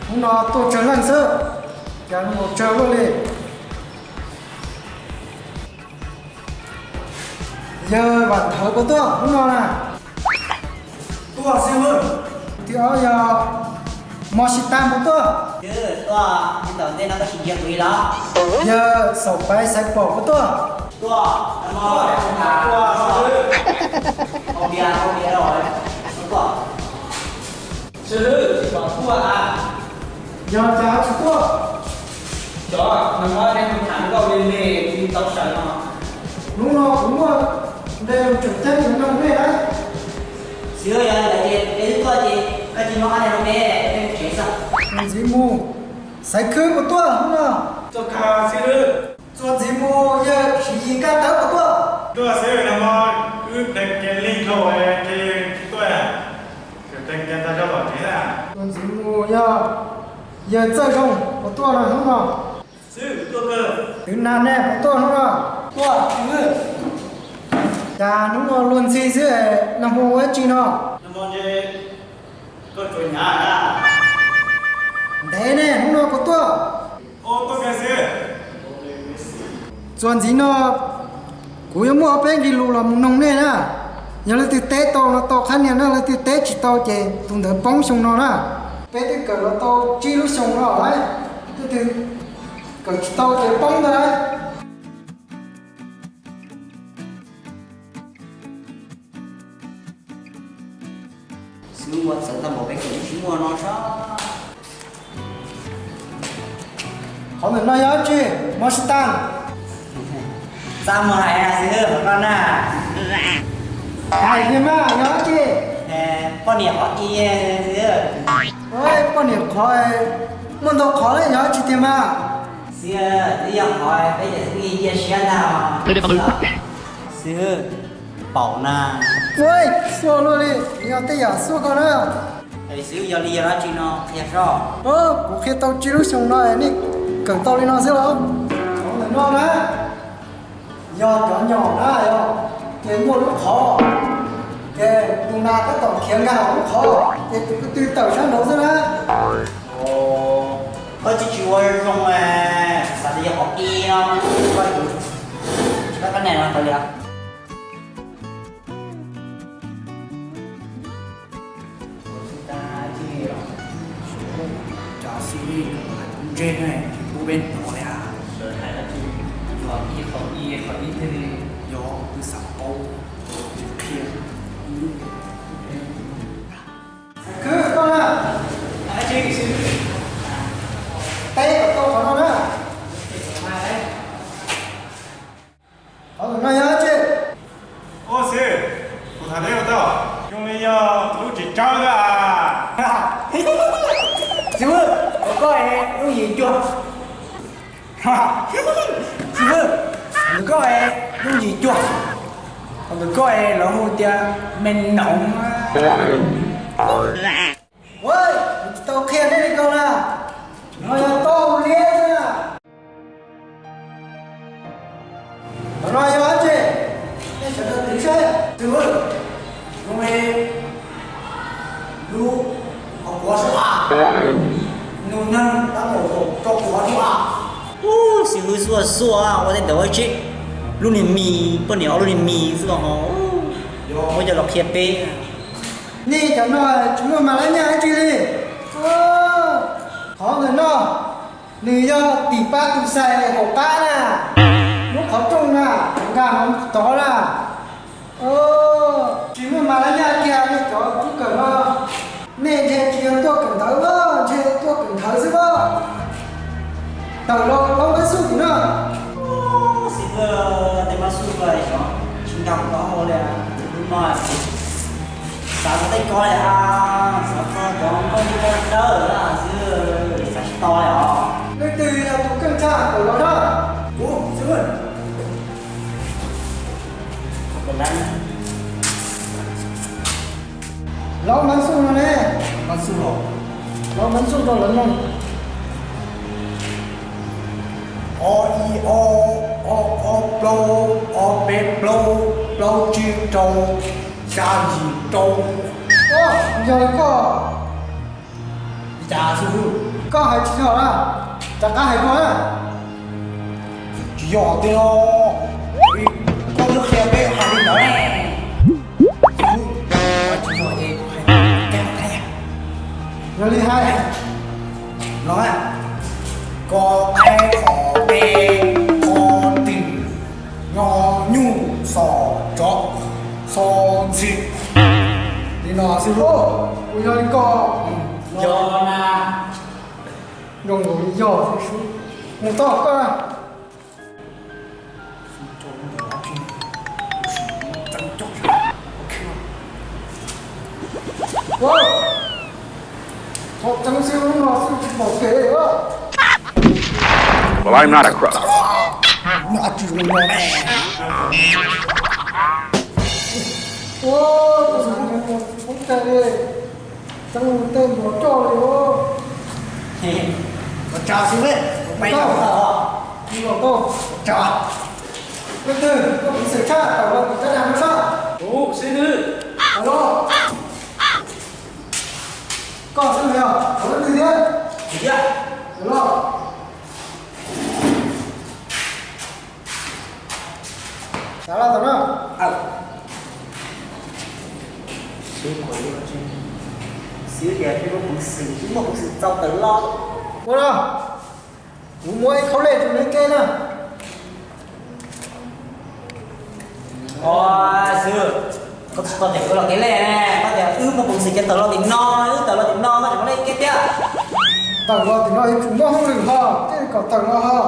Hnub no tuaj tsawg leej xwb, cas mus tsawg luaj li. Yawg Vam Thawv puas tuaj hnub no na? Tuaj xwb. Tus ob yog Mos Tsis Tas puas tuaj? Tuaj, ntawm ntej no koj tsis ntsia kuv li los? Yawg Xaum Paiv Xaiv Pom puas tuaj? Tuaj, tuaj, tuaj. Yog cas tsis tuaj? Cov no muab nej tham nkauj li ne, tsis tau sawv no. Hnub no kuv muaj npe lus tseem ceeb yuav nug nej na. Xib hwb, yog lawv tias peb twb tuaj ces koj cia li nug ob niag no peb, peb mus tsev xwb. Tus ntxiv mus, Xaiv Khwb puas tuaj hnub no? Tuaj kawg xib hwb. Tus ntxiv mus, yawg Siv Yis Kab Tawb puas tuaj? Tuaj xib hwb, nag hmo wb pleev kiag lij dhau ces tsis tuaj, pleev kiag tag zog los tsev na. Tus ntxiv mus yog yawg Txawj Zoo puas tuaj no hnub no? Xib hwb, tuaj kawg. Twv Nag ne puas tuaj hnub no? Tuaj xib hwb. Cas hnub no luag ntxhi xwb, nag hmo ua dab tsi no? Nag hmo ntshe koj tsuas hnyav na. Ntev ne, hnub no puas tuaj? Tuaj kawg xib hwb. Txuas ntxiv no kuv yuav muaj ob peb nqe lus los mus noog nej na. Yog leej twg teb tau los tau qhab nias na, leej twg teb tsis tau ces tus ntawd poob xyoo no na. Peb twb kawm los tau tsib lub xyoos no lawm, leej twg kawm tsis tau ces poob ntag lauj. Xib hwb, ua txawv tag npaum peb kawm tsis muaj no sab. Qhov ntawm no yog dab tsi? Mos Tsis Tas. Txaj muag hais xib hwb, qhov no na. Hais tiag mas yog dab tsi? Poj niam qhov i xib hwb. Poj niam qhov, muaj ntau qhov yog dab tsi tiag mas? Xib hwb, twb yog qhov peb cov xib hwb cia siab ntag. Xib hwb, paum na. Ua, xuaj luaj li, yog tej yam xuaj ko na. Xib hwb, yog li yog dab tsi no qhia seb. Kuv qhia tau tsib lub xyoos no nej kawm tau li no xwb los? Qhov ntawm no na, yog cov nyom na yog, ces muaj lub qhov, ces tus nas tab tom khiav nkag hauv lub qhov, ces tus ko tw tawm sab nraud xwb na. Koj tsis tsis ua zoo, xav tias yog qhov i no, koj tsis, koj niam no tau li. Cas xws li hais kuv ntse ne, tsis pub peb hnov li as. Qhov i, qhov i, qhov i thiaj li yog kuv xav paub, kuv qhia. Khwb koj na, teb kom tau qhov no na. Qhov no yog dab tsi? Ua xib, kuv tham teb ua tau, zoo li yog tus lub tsev tsawb na. Xib hwb, ntawm koj es yooj yim cuag. Xib hwb, ntawm koj es yooj yim cuag. Ntawm koj es lawv hu tias me noov. Ua, kuv tsis tau qhia nej li ko na. No yog tau liab xwb na. Qhov no yog dab tsi? Nej sawv daws twv saib. Xib hwb, zoo li lub qhov quav sua a, nus neeg tab tom rau qhov sua a. Ub, xib hwb xuaj xuaj ua tej ntawd ua tsi. Lub niag mis, poj niam ob lub niag mis xwb los ho muab coj los qhia peb. Nej cov no tsis muaj mas lab nyaj dab tsi li. Qhov ntawm no nws yog tim pab tus xais hauv qab na, lub qhov rooj na, nkag hauv tod na. Tsis muaj mas lab nyaj kiag nej cov tub kawm no. Nej ntshe tsis yog tuaj kawm ntawv, ntshe tuaj kawm ntawv xwb os. Tawm los laub mab xuj tim no. Xib hwb, tej mab xuj ko xyov tsis nkag hauv li, hnub no xav txog tej ko li, xav txog cov nkauj nraug xwb, xav tsis tau li os. Leej twg yog tus keej tshaj tawm los na? Kuv, xib hwb. Laub mab xuj no ne, mab xuj los, laub mab xuj rau lawv mloog. O, i, o, o, Rau, ob peb plaub, plaub tsib rau, xya yim rau. Yog li koj, cas xwb, koj hais tsis yog na, rov qab hais dua na. Tsis yog tiag los, koj twb qhia peb hais li ntawd. Yog li hais, los, ko, qaib, qhov, qe, qo, twm, nyo, nyuj, xos, tsov, xo, ntxhi. Li no xwb lauj, kuv yog li ko. Yog na. Zoo nkaus li yog xwb. Mus tau koj. Txhob txeeb xwb, lub no xwb tsis pom kev. Well, I'm not a crook. Ua, tus xwm tub no tsis poob cai li, txeeb tej npua coj li os. Ua tsaug xwb, ua tsaug. Leej twg, koj peev xwm tshaj tawm los tim caj dab no soj. Kuv xib hwb. Tawm los. Koj xib hwb yog, koj leej twg thiab? Tawm los. Xav los tawm no. Xib hwb tias muaj peev xwm, muaj peev xwm txaus tawm los. Ua no, kuv muab ib khaub lej rau neb keb na. Xib hwb, koj tsis tau tias kuv los kev lej, koj tias wb muaj peev xwm ces tawm los tim no, wb tawm los tim no koj tseem muab lej keb thiab. Tawm los tim no yuav tsum muaj hauj lwm ho, thiaj kom tawm los ho.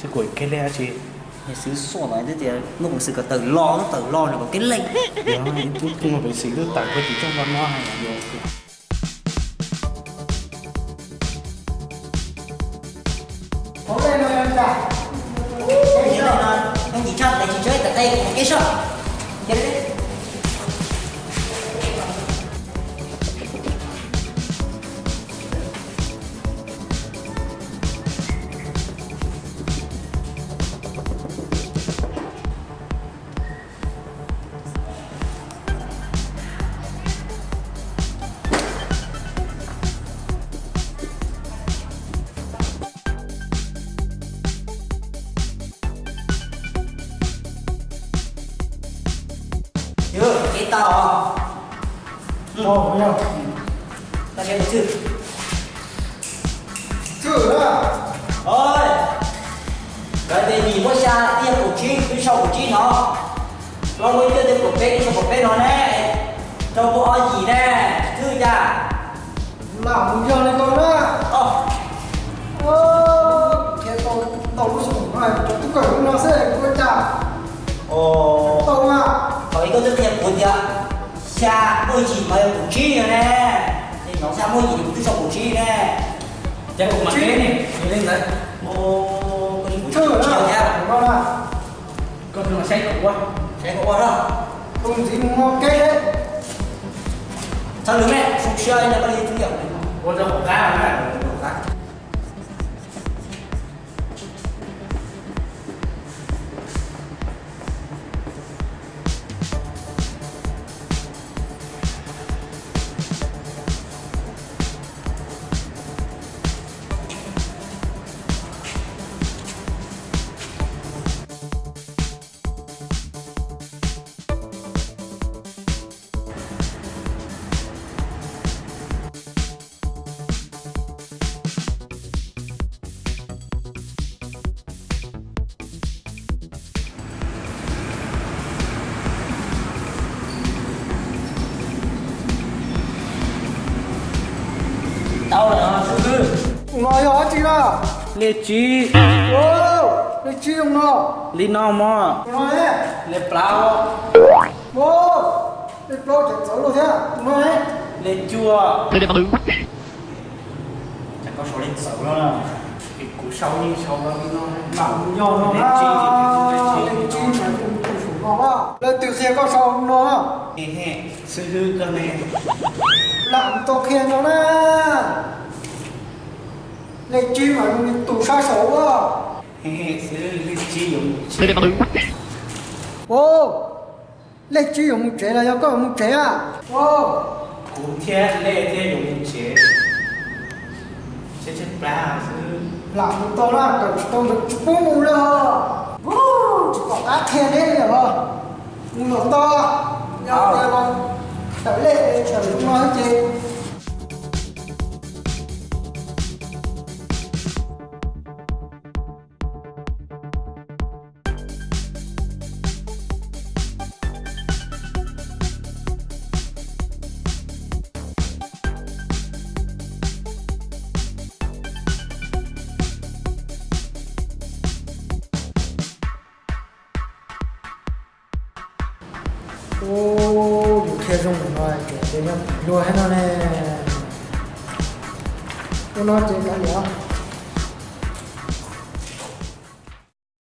Xib hwb, kev lej dab tsi? Xib hwb, xub no twb tias muaj peev xwm kom tawm los, tawm los nws kom kev lej. Ib tug muaj peev xwm twb tawm puag tim tsob ntoo no. Yog, kev tau os. Tau, yog. Tau, kev tau tswj. Tswj na. Oi. Lawv tias yim muab xya, ib yog kaum tsib, twb sau kaum tsib no. Plaub muab ib, twb kaum peb, twb sau kaum peb no ne. Rau muaj ob yim ne, tswj cas. Lam mus yog li ko na. Qhia tau, tau lub xyoo no, tub kawm lub no xwb kuv ua cas tau na. Thaum ub koj twb qhia kuv tias xya muaj yim mas yog kaum tsib no ne. Ces hnov xya muaj yim kuv twb sau kaum tsib ne. Ces kuv mam qhia ne, yog li ntawd. Tswj thiab no na. Koj tus no saib kom ua, saib kom ua na. Tus ntxiv mus ua ke. Txhob lwm me, zoo siab ib yam li tus yawm ua rau hauv qab na. Tau lawm xib hwb. Tus no yog dab tsi na? Lej tsib. Lej tsib zoo no. Li no mog. Tus no ne? Lej plaub. Lej plaub ces txawv luaj thiab. Tus no ne? Lej cuaj. Cas koj sau lej txawv no na? Kuv sau yeej sau li no. Lam yog no na. Lej tsib mas yog tus saum no. Leej twg qhia koj sau no? Xib hwb koj ne. Lam tau qhia no na. Lej tsib mas yog tus sab saud a. Xwb, Lej Tsib yuav mus tsev. Ua, Lej Tsib yuav mus tsev los yog koj yuav mus tsev a? Ua, kuv thiab Lej Tsib yuav mus tsev. Lam mus tau na, kawm tsis tau ntawd tsis pub mus li os. Tsis pom qab qhia neb li os. Mus los tau, yog tias los tawm Lej tawm zoo no ces. Ua, yus qhia zoo no ces yog luag thiab no ne. Ua no ces kav liam.